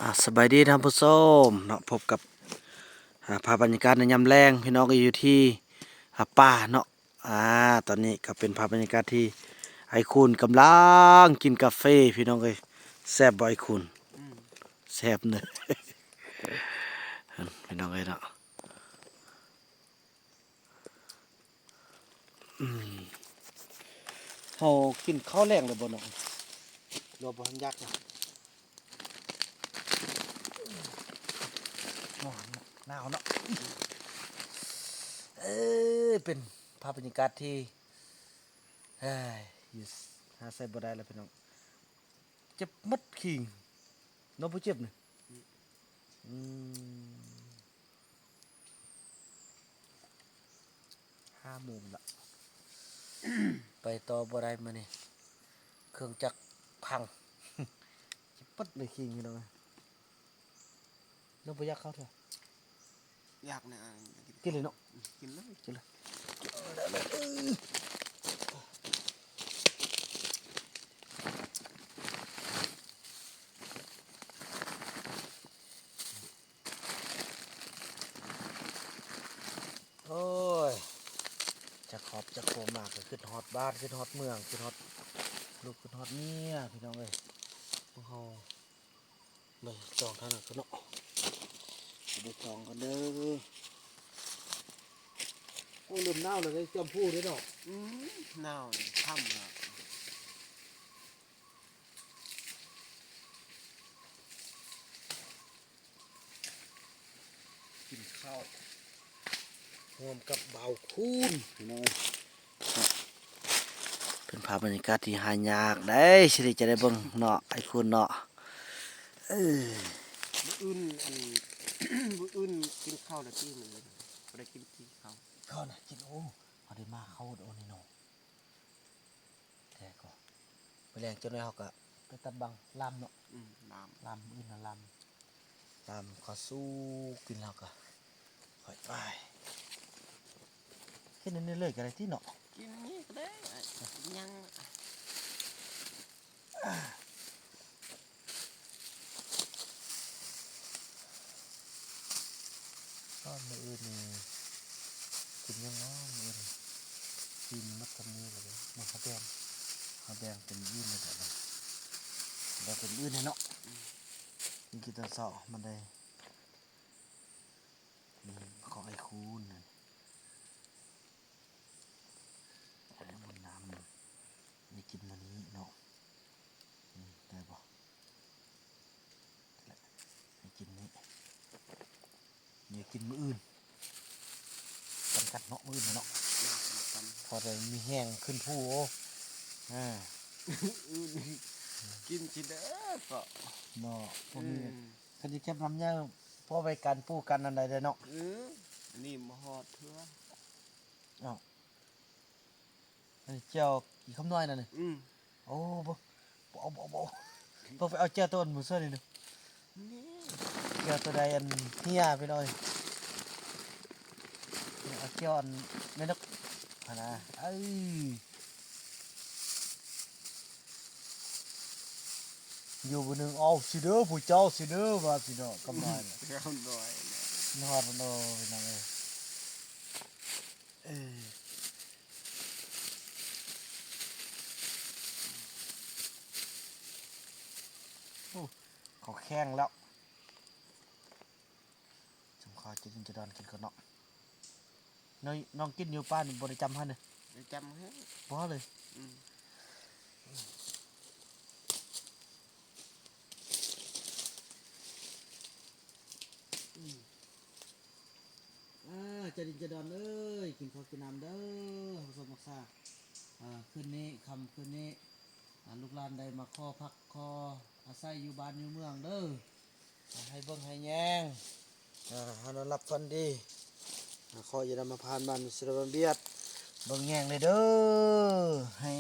ອາ ສະບາຍດີທ່ານຜູ້ຊົມເນາະ, ພົບກັບ ອາ ພາບບັນຍາກາດໃນຍາມແລງ ພີ່ນ້ອງກໍຢູ່ທີ່ ອາ ປ່າເນາະ. ອາ ຕອນນີ້ກໍເປັນພາບບັນຍາກາດທີ່ອ້າຍຄູນກຳລັງກິນກາເຟ ພີ່ນ້ອງເອີຍ. ແຊບບໍ່ອ້າຍຄູນ? ອືມ ແຊບເນາະ ພີ່ນ້ອງເອີຍເນາະ. ອືມ ເຮົາກິນເຂົ້າແລງແລ້ວບໍ່ເນາະ? ຫຼືວ່າບໍ່ທັນຢາກນະ? ຮ້ອນເນາະ ໜາວເນາະ. ເອີ ເປັນພາບບັນຍາກາດທີ່ ເອີຍ ຢູ່ ຫາໃສ່ບໍ່ໄດ້ແລ້ວພີ່ນ້ອງ. ເຈັບໝົດຄີງເນາະ ຜູ້ເຈັບນີ້. ອືມ ອືມ ຫ້າໂມງລະ ໄປຕໍ່ບໍ່ໄດ້ມື້ນີ້ ເຄື່ອງຈັກພັງ. ເຈັບໝົດເລີຍຄີງ ພີ່ນ້ອງເອີຍ. ນ້ອງບໍ່ຢາກເຂົ້າເທື່ອ? ຢາກແນ່ ກິນເລີຍເນາະ. ອືມ ກິນເລີຍ ກິນເລີຍ. ໂອ້ຍ ຈັກຮອບຈັກໂຄມມາກໍຄິດຮອດບ້ານ ຄິດຮອດເມືອງ ຄິດຮອດລູກ ຄິດຮອດເມຍ ພີ່ນ້ອງເອີຍ. ພວກເຮົາ ໄປຈອງທາງນັ້ນກ່ອນເນາະ ໄປຈອງກັນເດີ. ໂອ້ ເລີ່ມໜາວແລ້ວເດ້ ຈອມພູເດ້ເນາະ. ອືມ ໜາວ ຄ່ຳແລ້ວ. ກິນເຂົ້າຮ່ວມກັບບ່າວຄູນ ພີ່ນ້ອງ. ເປັນພາບບັນຍາກາດທີ່ຫາຍາກໄດ໋ ຊິໄດ້ ຈະໄດ້ເບິ່ງເນາະ ອ້າຍຄູນເນາະ. ເອີ ມື້ອື່ນ ອັນ ມື້ອື່ນກິນເຂົ້າແລ້ວຕິ ມື້ອື່ນບໍ່ໄດ້ກິນ ກິນເຂົ້າ. ເຂົ້ານະ ກິນ ໂອ້ ເຮົາໄດ້ມາເຂົ້າໂດນນີ້ເນາະ. ແທ້ກໍ ມື້ແລງຈັກໜ້ອຍເຮົາກໍໄປຕັດບັງລຳເນາະ. ອືມ ລຳ ລຳ ມື້ອື່ນນະລຳ ລຳເຂົ້າສູ່ກິນແລ້ວກໍຄ່ອຍໄປ. ກິນອັນນີ້ເລີຍກໍໄດ້ຕິເນາະ. ກິນນີ້ກໍໄດ້ ຍັງ. ຕອນມື້ອື່ນນີ້ກິນຫຍັງເນາະ ມື້ອື່ນກິນໝົດສ່ຳນີ້ແລ້ວເດ້. ມາຫາແບ່ງ ຫາແບ່ງເປັນມື້ອື່ນແລ້ວເດ້ ແບ່ງເປັນມື້ອື່ນແລ້ວເນາະ. ອືມ ກິນ ກິນຕອນເຊົ້າມັນໄດ້ ນີ້ຂອງອ້າຍຄູນນັ້ນ. ເອົານ້ຳນີ້ກິນມື້ນີ້ເນາະ. ນີ້ໄດ້ບໍ່? ນີ້ກິນນີ້ ນີ້ກິນມື້ອື່ນ ກັນກັນເນາະ ມື້ອື່ນເນາະ ພໍໄດ້ມີແຮງຂຶ້ນພູ. ອາ ມື້ອື່ນກິນຊິເດີເກາະເນາະ. ບໍ່ມີ ອືມ ຄັນຊິເກັບນ້ຳຍາ ພໍໄວ້ກັນປູກັນອັນໃດເດ້ເນາະ. ເອີ ອັນນີ້ບໍ່ຮອດເທື່ອ. ເອົ້າ ອັນນີ້ແຈ່ວອີກຄຳນ້ອຍນັ້ນ. ອືມ ໂອ້ ບໍ່ ບໍ່ ບໍ່ ບໍ່ ຕ້ອງໄປເອົາແຈ່ວໂຕນັ້ນມາຊ່ວຍນີ້. ນີ້ ແຈ່ວໂຕໃດອັນເຮຍ ພີ່ນ້ອງເອີຍ. ເອົາແຈ່ວອັນແມ່ນົກຫັ້ນນະ. ເອີ ຢູ່ມື້ໜຶ່ງ ເອົາຊິເດີ ຜູ້ເຈົ້າຊິເດີ ວ່າຊິເນາະ ຄຳນ້ອຍນະ. ຄຳນ້ອຍນະ ຮອດແລ້ວເນາະ ພີ່ນ້ອງເອີຍ. ເອີ ໂອ້ ເຂົາແຂງແລ້ວ. ຈຳຂ້າວຈະດິນຈະດອນກິນກ່ອນເນາະ. ນ້ອງ ນ້ອງກິນຢູ່ປ່ານີ້ບໍ່ໄດ້ຈຳຫັ້ນເດ້? ໄດ້ຈຳຫັ້ນ ບໍ່ເລີຍ. ອືມ ອືມ ອ່າ ຈະດິນຈະດອນເອີຍ ກິນເຂົ້າກິນນ້ຳເດີ ຮັກສົມຮັກສາ. ອ່າ ຄືນນີ້ ຄ່ຳຄືນນີ້ ອ່າ ລູກຫຼານໄດ້ມາຂໍພັກຂໍອາໄສຢູ່ບ້ານຢູ່ເມືອງເດີ. ໃຫ້ເບິ່ງໃຫ້ແຍງ ອ່າ ໃຫ້ນອນຫຼັບຝັນດີ. ອ່າ ຂໍຢ່າໄດ້ມາຜ່ານບ້ານສິລະວັນບຽດ ເບິ່ງແຍງແດ່ເດີ ໃຫ້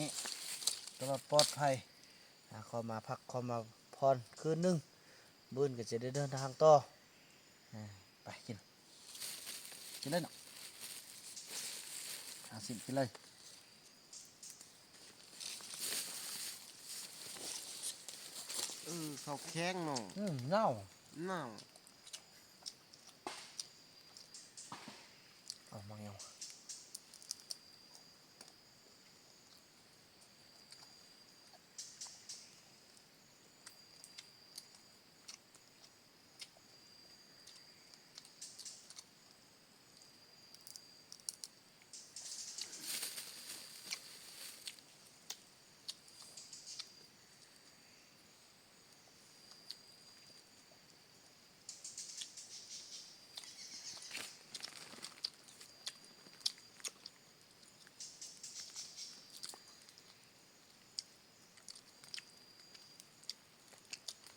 ຕະຫຼອດປອດໄພ. ອ່າ ຂໍມາພັກ ຂໍມາຜ່ອນຄືນໜຶ່ງ ມື້ອື່ນກໍຈະໄດ້ເດີນທາງຕໍ່. ອ່າ ໄປກິນ ກິນເລີຍເນາະ. ເອົາຊິມກິນເລີຍ. ເອີ ເຂົ້າແຂງເນາະ. ອືມ ເນົ່າ ເນົ່າ. ເອົາມາຫຍັງ?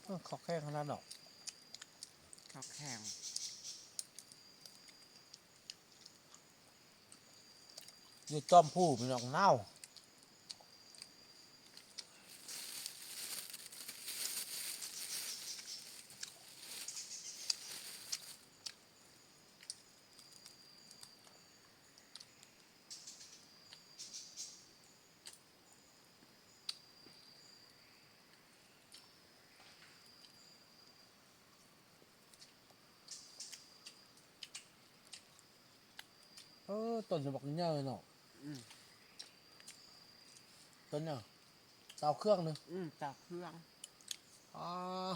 ເອີ ເຂົ້າແຂງຂະໜາດເນາະ ເຂົ້າແຂງ. ຢູ່ຈອມພູພີ່ນ້ອງ ໜາວ. ເອີ ຕົ້ນສະບັກໃຫຍ່ເນາະ. ອືມ ຕົ້ນຫຍັງ? ຕາວເຄື່ອງເນາະ. ອືມ ຕາວເຄື່ອງ. ອາ.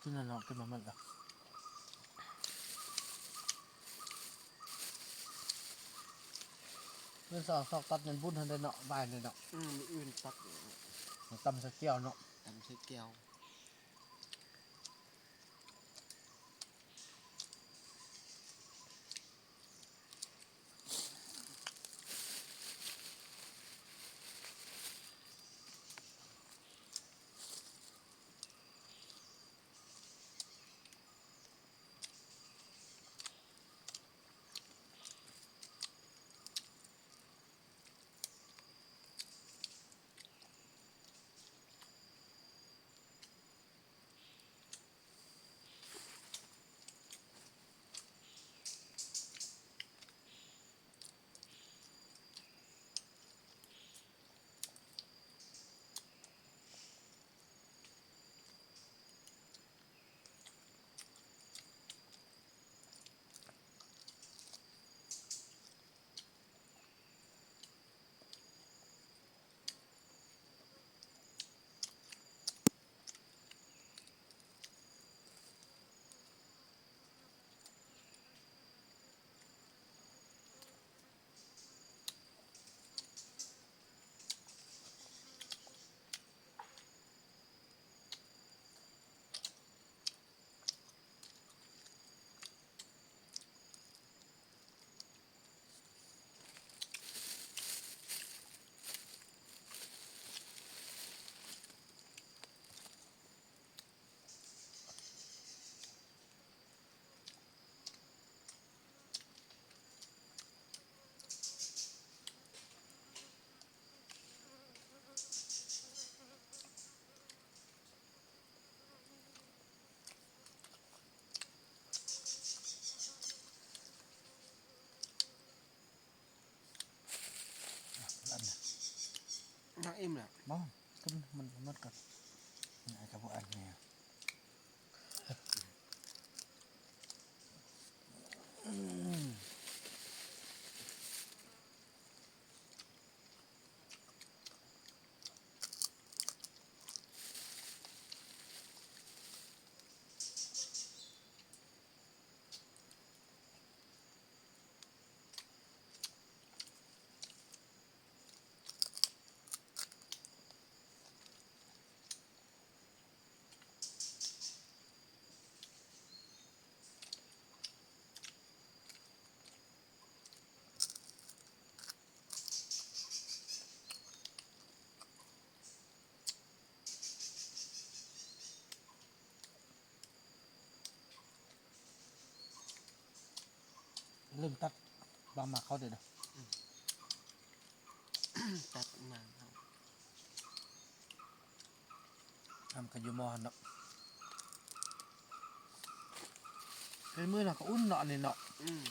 ກິນແລ້ວເນາະ ກິນມາໝົດລະ. ມື້ເຊົ້າຊອກຕັດງານບຸນຫັ້ນເດ້ເນາະ ບ່າຍນີ້ເນາະ. ອືມ ມື້ອື່ນຕັດ ຕຳໃສ່ແຈ່ວເນາະ ຕຳໃສ່ແຈ່ວ. ມາອີ່ມແລ້ວ ບໍ່ ກິນມັນໝົດກ່ອນ ອາດຈະບໍ່ອັນນີ້. ລືມຕັດບາງໝາກເຂົາເດ້ ຕັດມາ ທຳກັນຢູ່ໝໍ້ຫັ້ນເນາະ ເປັນມື້ນະກໍອຸ່ນເນາະ ອັນນີ້ເນາະ ອືມ.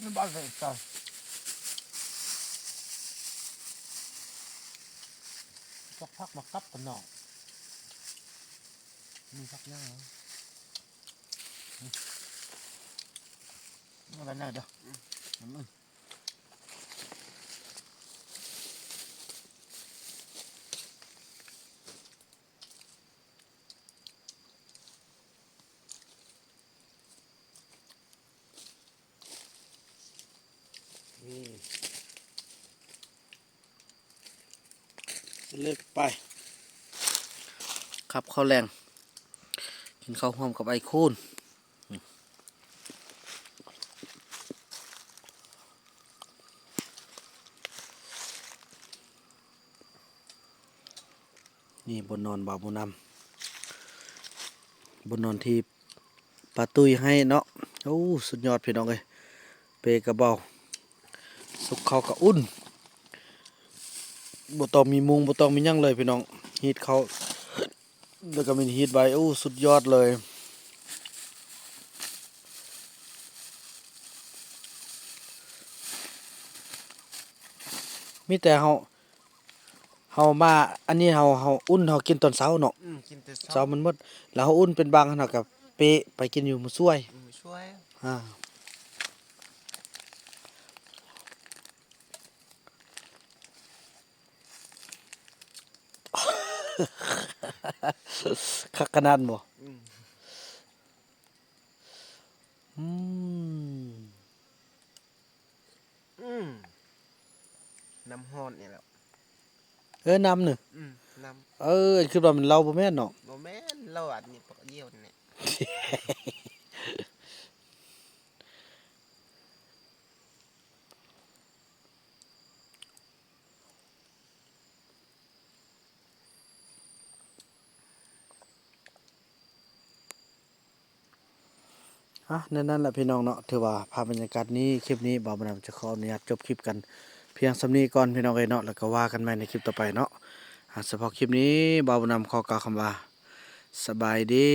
ມັນບໍ່ໄດ້ເອົາ ຈັກຜັກມາກັບກັນນ້ອງ ມີຜັກຫຍັງເນາະ ອືມ ເອົາໄວ້ແນ່ເດີ ອືມ. ນີ້ ເລັກໄປ ຄັບເຂົ້າແລງ ກິນເຂົ້າຮ່ວມກັບອ້າຍຄູນ. ນີ້ບ່ອນນອນບ່າວບຸນນຳ ບ່ອນນອນທີ່ປ້າຕຸ້ຍໃຫ້ເນາະ ໂອ້ ສຸດຍອດພີ່ນ້ອງເອີຍ ເປກະເບົາ ສຸກເຂົ້າກະອຸ່ນ ບໍ່ຕ້ອງມີມຸງ ບໍ່ຕ້ອງມີຫຍັງເລີຍພີ່ນ້ອງ ຮີດເຂົ້າ ແລ້ວກໍມີຮີດໄວ້ ໂອ້ ສຸດຍອດເລີຍ ມີແຕ່ເຮົາ ເຮົາມາ ອັນນີ້ເຮົາ ເຮົາອຸ່ນ ເຮົາກິນຕອນເຊົ້າເນາະ ອືມ ກິນແຕ່ເຊົ້າ ເຊົ້າມັນໝົດ ແລ້ວເຮົາອຸ່ນເປັນບາງ ເຮົາກໍເປະໄປກິນຢູ່ມື້ສວຍ ມື້ສວຍ ອາ. ຄັກຂະໜາດບໍ່? ອືມ ອືມ ອືມ ນ້ຳຮ້ອນນີ້ແຫຼະ ເອີ ນ້ຳນີ້ ອືມ ນ້ຳ ເອີ ຄິດວ່າແມ່ນເຫຼົ້າ ບໍ່ແມ່ນເນາະ ບໍ່ແມ່ນເຫຼົ້າ ອັນນີ້ປາກຢ້ຽວນີ້ແຫຼະ. ອາ ແນວນັ້ນແຫຼະພີ່ນ້ອງເນາະ ຖືວ່າພາບບັນຍາກາດນີ້ ຄລິບນີ້ບ່າວບຸນນຳຈະຂໍອະນຸຍາດຈົບຄລິບກັນພຽງສ່ຳນີ້ກ່ອນພີ່ນ້ອງເອີຍເນາະ ແລ້ວກໍວ່າກັນໃໝ່ໃນຄລິບຕໍ່ໄປເນາະ. ອາ ສະເພາະຄລິບນີ້ ບ່າວບຸນນຳຂໍກ່າວຄຳວ່າ ສະບາຍດີ.